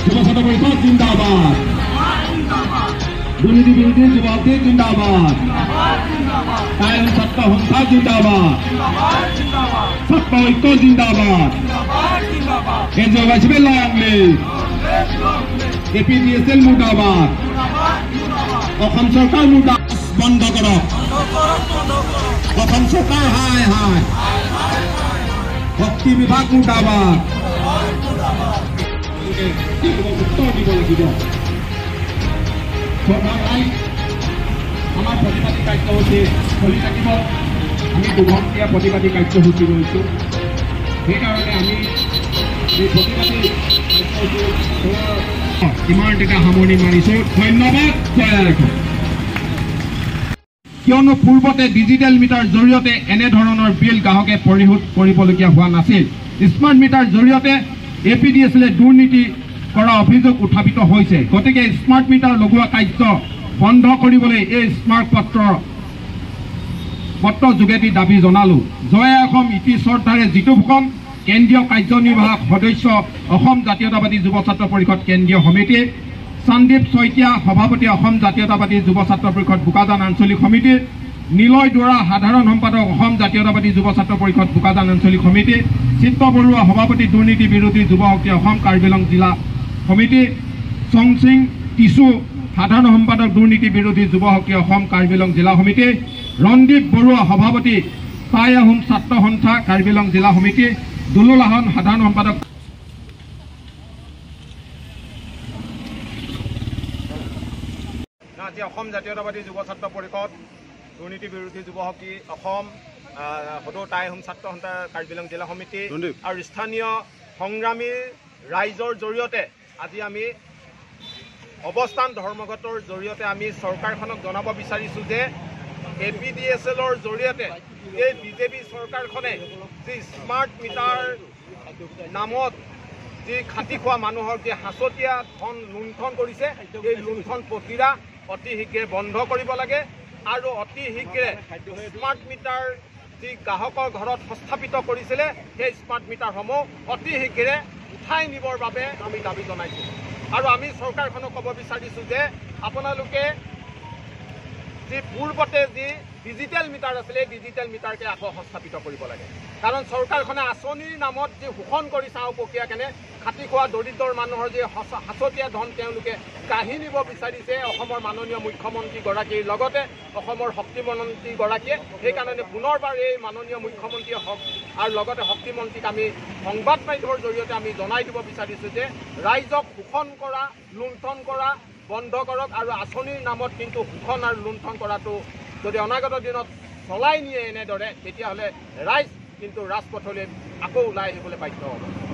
যুৱ ছাত্ৰ পৰিষদ জিন্দাবাদ, দুৰ্নীতি বিৰোধী যুৱ শক্তি জিন্দাবাদ, টাই আহোম ছাত্ৰ সন্থা জিন্দাবাদ, ছাত্ৰ ঐক্য জিন্দাবাদ, N long live, A P D S L মুৰ্দাবাদ, অসম চৰকাৰ মুৰ্দাবাদ। বন্ধ কৰক অসম চৰকাৰ, হায় হায়, শক্তি বিভাগ মুৰ্দাবাদ। উত্তৰ দিব লাগিব। আমাৰ প্ৰতিবাদী কাৰ্যসূচী চলি থাকিব। আমি 2 ঘণ্টীয়া প্ৰতিবাদী কাৰ্যসূচী লৈছোঁ। সেইকাৰণে আমি এই প্ৰতিবাদী কাৰ্যসূচী ইমানতে সামৰণি মাৰিছোঁ। ধন্যবাদ, জয় আই। কিয়নো পূৰ্বতে ডিজিটেল মিটাৰ জৰিয়তে এনেধৰণৰ বিল গ্ৰাহকে পৰিশোধ কৰিবলগীয়া হোৱা নাছিল। স্মাৰ্ট মিটাৰ জৰিয়তে এ পি ডি এছ এলে দুৰ্নীতি কৰা অভিযোগ উত্থাপিত হৈছে। গতিকে স্মাৰ্ট মিটাৰ লগোৱা কাৰ্য বন্ধ কৰিবলৈ এই স্মাৰক পত্ৰ যোগেদি দাবী জনালো। জয় অসম। ইতি শ্ৰদ্ধাৰে, জিতু ফুকন, কেন্দ্ৰীয় কাৰ্যনিৰ্বাহক সদস্য, অসম জাতীয়তাবাদী যুৱ ছাত্ৰ পৰিষদ কেন্দ্ৰীয় সমিতি। সন্দীপ শইকীয়া, সভাপতি, অসম জাতীয়তাবাদী যুৱ ছাত্ৰ পৰিষদ বোকাজান আঞ্চলিক সমিতি। নীলয় দুৱৰা, সাধাৰণ সম্পাদক, অসম জাতীয়তাবাদী যুৱ ছাত্ৰ পৰিষদ বোকাজান আঞ্চলিক সমিতি। চিত্ৰ বৰুৱা, সভাপতি, দুৰ্নীতি বিৰোধী যুৱ শক্তি অসম কাৰ্বি আংলং জিলা সমিতি। চংচিং টিচু, সাধাৰণ সম্পাদক, দুৰ্নীতি বিৰোধী যুৱ শক্তি অসম কাৰ্বি আংলং জিলা সমিতি। ৰণদীপ বৰুৱা, সভাপতি, টাই আহোম ছাত্ৰ সন্থা কাৰ্বি আংলং জিলা সমিতি। দুলুল আহন, সাধাৰণ সম্পাদক। আজি অসম জাতীয়তাবাদী যুৱ ছাত্ৰ পৰিষদ, দুৰ্নীতি বিৰোধী যুৱ শক্তি অসম, সদৌ টাই আহোম ছাত্ৰ সন্থা কাৰ্বি আংলং জিলা সমিতি আৰু স্থানীয় সংগ্ৰামী ৰাইজৰ জৰিয়তে আজি আমি অৱস্থান ধৰ্মঘটৰ জৰিয়তে আমি চৰকাৰখনক জনাব বিচাৰিছোঁ যে এ পি ডি এছ এলৰ জৰিয়তে এই বিজেপি চৰকাৰখনে যি স্মাৰ্ট মিটাৰ নামত যি খাটি খোৱা মানুহৰ যি সাঁচতীয়া ধন লুণ্ঠন কৰিছে, এই লুণ্ঠন প্ৰক্ৰিয়া অতি শীঘ্ৰে বন্ধ কৰিব লাগে আৰু অতি শীঘ্ৰে স্মাৰ্ট মিটাৰ যি গ্ৰাহকৰ ঘৰত সংস্থাপিত কৰিছিলে, সেই স্মাৰ্ট মিটাৰসমূহ অতি শীঘ্ৰে উঠাই নিবৰ বাবে আমি দাবী জনাইছোঁ। আৰু আমি চৰকাৰখনক ক'ব বিচাৰিছোঁ যে আপোনালোকে যি পূৰ্বতে যি ডিজিটেল মিটাৰ আছিলে, এই ডিজিটেল মিটাৰকে আকৌ সংস্থাপিত কৰিব লাগে। কাৰণ চৰকাৰখনে আঁচনিৰ নামত যি শোষণ কৰিছে আওপকীয়াকেনে খাটি খোৱা দৰিদ্ৰ মানুহৰ যি সাঁচতীয়া ধন তেওঁলোকে কাঢ়ি নিব বিচাৰিছে অসমৰ মাননীয় মুখ্যমন্ত্ৰীগৰাকীৰ লগতে অসমৰ শক্তিমন্ত্ৰীগৰাকীয়ে, সেইকাৰণে পুনৰবাৰ এই মাননীয় মুখ্যমন্ত্ৰীয়ে হওক আৰু লগতে শক্তিমন্ত্ৰীক আমি সংবাদ মাধ্যমৰ জৰিয়তে আমি জনাই দিব বিচাৰিছোঁ যে ৰাইজক শোষণ কৰা, লুণ্ঠন কৰা বন্ধ কৰক। আৰু আঁচনিৰ নামত কিন্তু শোষণ আৰু লুণ্ঠন কৰাটো যদি অনাগত দিনত চলাই নিয়ে এনেদৰে, তেতিয়াহ'লে ৰাইজ কিন্তু ৰাজপথলৈ আকৌ ওলাই আহিবলৈ বাধ্য হ'ব।